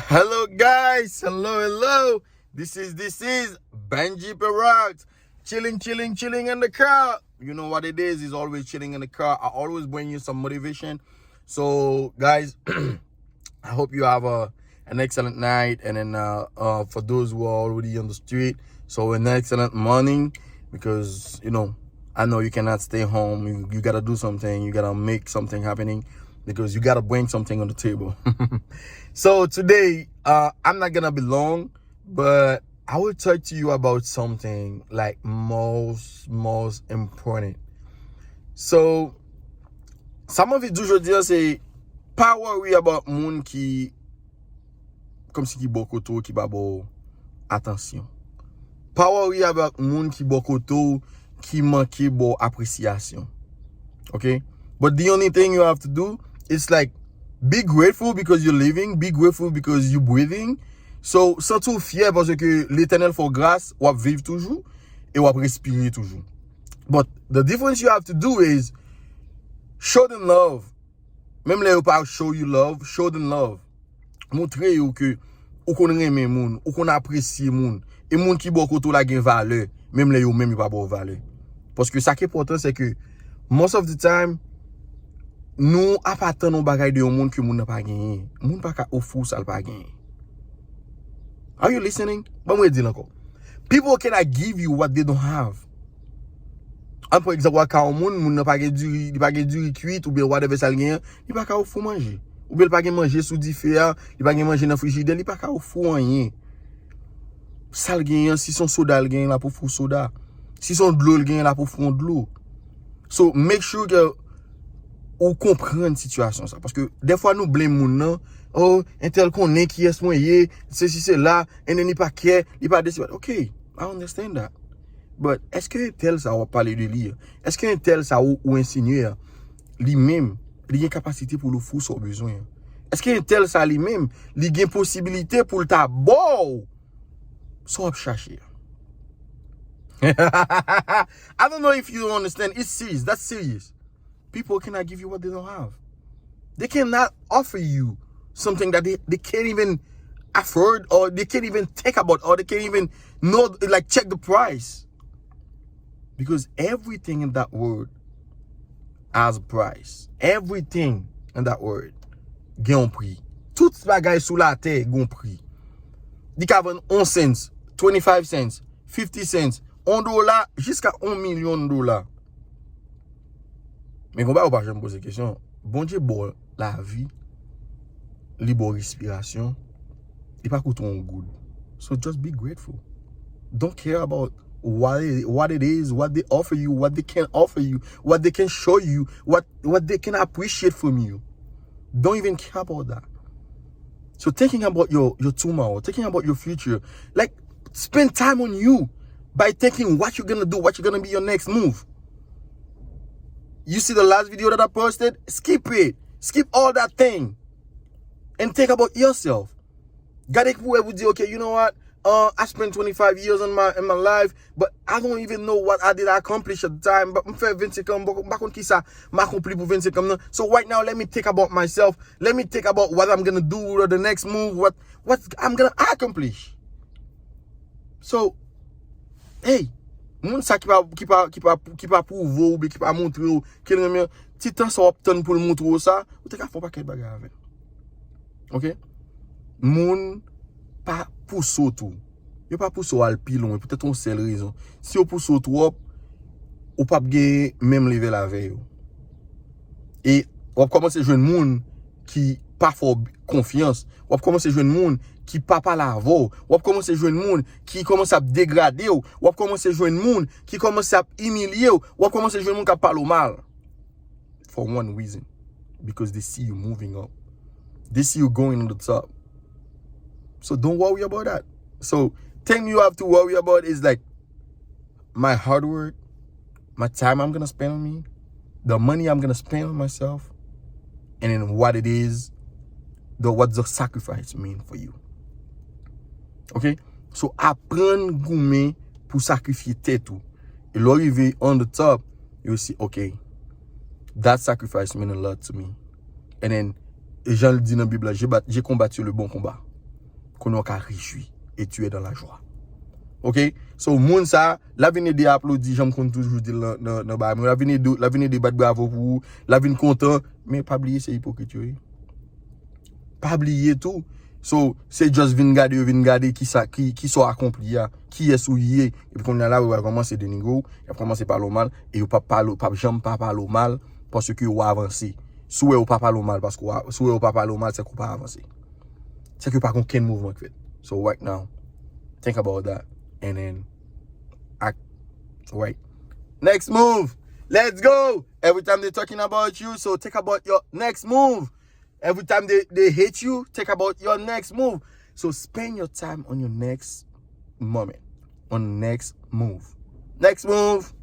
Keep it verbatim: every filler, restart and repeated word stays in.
Hello, guys. Hello, hello. This is this is Benji Peralt. Chilling, chilling, chilling in the car. You know what it is. It's always chilling in the car. I always bring you some motivation. So, guys, I hope you have a an excellent night, and then uh, uh, for those who are already on the street, so an excellent morning, because you know I know you cannot stay home. You, you gotta do something. You gotta make something happening, because you gotta bring something on the table. So today, uh, I'm not gonna be long, but I will talk to you about something like most most important. So, sa m anvi di w jodi a se pa worry about moun ki kòmsi ki bò kote w ki pa ba w atansyon. Pa worry about moun ki bò kote w ki manke ba w apresyasyon. Okay? But the only thing you have to do is like be grateful because you're living, be grateful because you're breathing. So, santi w fyè paske Letènèl fè w gras, w ap viv toujou e w ap respire toujou. But the difference you have to do is show them love. Menm lè yo pa show you love, show them love. Montre yo ke ou konn renmen moun, ou konn apresye moun. E moun ki bò kote w la gen valè, menm lè yo menm yo pa ba w valè. Paske sa ki enpòtan, se ke most of the time, nou ap atann yon bagay de yon moun ke moun nan pa genyen. Moun pa ka ofri w sa l pa genyen. Are you listening? Ban m redi l ankò. People cannot give you what they don't have. An pran egzanp, w al ka yon moun, moun nan pa gen diri, li pa gen diri kwit, oubyen whatever sa l genyen, li pa ka ofri w manje. Oubyen li pa gen manje sou dife a, li pa gen manje nan frijidè, li pa ka ofri w anyen. Sa l genyen, si se yon soda l genyen, l ap ofri w soda. Si se yon dlo l genyen, l ap ofri w yon dlo. So, make sure ke ou konprann sitiyasyon sa. Paske dèfwa nou blame moun nan, oh, entèl konnen kiyès mwen ye, sesi sela, and then li pa care, li pa deside. Ok, I understand that. But èske entèl sa w ap pale de li a? Èske entèl sa ou, ou ensinye a, li menm, li gen kapasite pou l ofri w sa w bezwen an? Èske entèl sa li menm, li gen posibilite pou l ta ba w sa w ap chache a? I don't know if you understand. It's serious. That's serious. People cannot give you what they don't have. They cannot offer you something that they, they can't even afford, or they can't even think about, or they can't even know, like, check the price. Because everything in that world has a price. Everything in that world gen yon pri. Tout bagay sou latè gen yon pri. Li ka vann yon cents, twenty-five cents, fifty cents, yon dola, jiska yon milyon dola. Men konba ou pa janm poze kesyon. Bondye ba w lavi, li ba w respirasyon, li pa koute w yon goud. So just be grateful. Don't care about what it, what it is, what they offer you, what they can offer you, what they can show you, what, what they can appreciate from you. Don't even care about that. So thinking about your, your tomorrow, thinking about your future, like, spend time on you by thinking what you're gonna do, what you're gonna be your next move. You see the last video that I posted? Skip it. Skip all that thing. And think about yourself. Gade pou wè pou di, okay, you know what? Uh, I spent twenty-five years in my, in my life, but I don't even know what I did accomplish at the time. But m fè vennsenk an, m pa konn ki sa m akonpli pou vennsenk an nan. So right now, let me think about myself. Let me think about what I'm gonna do, the next move, what, what I'm gonna accomplish. So, hey, moun sa ki pa, ki pa, ki pa, ki pa pwouve w oubyen ki pa montre w ke l renmen, ti tan sa w ap tann pou l montre w sa, ou te ka fè yon pakèt bagay avè l. Ok? Moun pa pouse w tou. Yo pa pouse w al pi lwen, poutèt yon sèl rezon. Si yo pouse w twòp, ou p ap gen menm level avè yo. E w ap kòmanse jwenn moun ki pa fè w konfyans. W ap kòmanse jwenn moun ki pa pale avè w. W ap kòmanse jwenn moun ki kòmanse ap degrade w. W ap kòmanse jwenn moun ki kòmanse ap imilye w. W ap kòmanse jwenn moun k ap pale w mal. For one reason. Because they see you moving up. They see you going on the top. So don't worry about that. So thing you have to worry about is like my hard work, my time I'm gonna spend on me, the money I'm gonna spend on myself, and then what it is, the what the sacrifice mean for you. Ok? So aprann goumen pou sakrifye tèt ou. E lè w rive on the top, you will see, okay, that sacrifice mean a lot to me. And then, e jan l di nan Bib la, j'ai bat- j'ai combattu le bon combat. Kounye a w ka rejwi e tu es dans la joie. Ok? So, moun sa, l ap vin ede aplodi, jan m konn toujou di l nan, nan, nan bagay mwen. L ap vin ede, l ap vin ede bat bravo pou ou. L ap vin kontan. Men pa bliye se ipokrit yo ye. Pa bliye tou. So, se just vin gade yo, vin gade ki sa, ki, ki sa w akonpli a, kiyès ou ye. Epi kounye a la, yo pral kòmanse denigre w, y ap kòmanse pale w mal, e yo p ap pale, p ap janm pa pale w mal, paske w avanse. Si w wè yo pa pale w mal, paske w a- si w wè yo pa pale w mal, se ke w pa avanse. Se ke pa gen okenn mouvman ki fèt. So right now, think about that and then act right. Next move. Let's go. Every time they talking about you, so think about your next move. Every time they, they hate you, think about your next move. So spend your time on your next moment, on next move. Next move.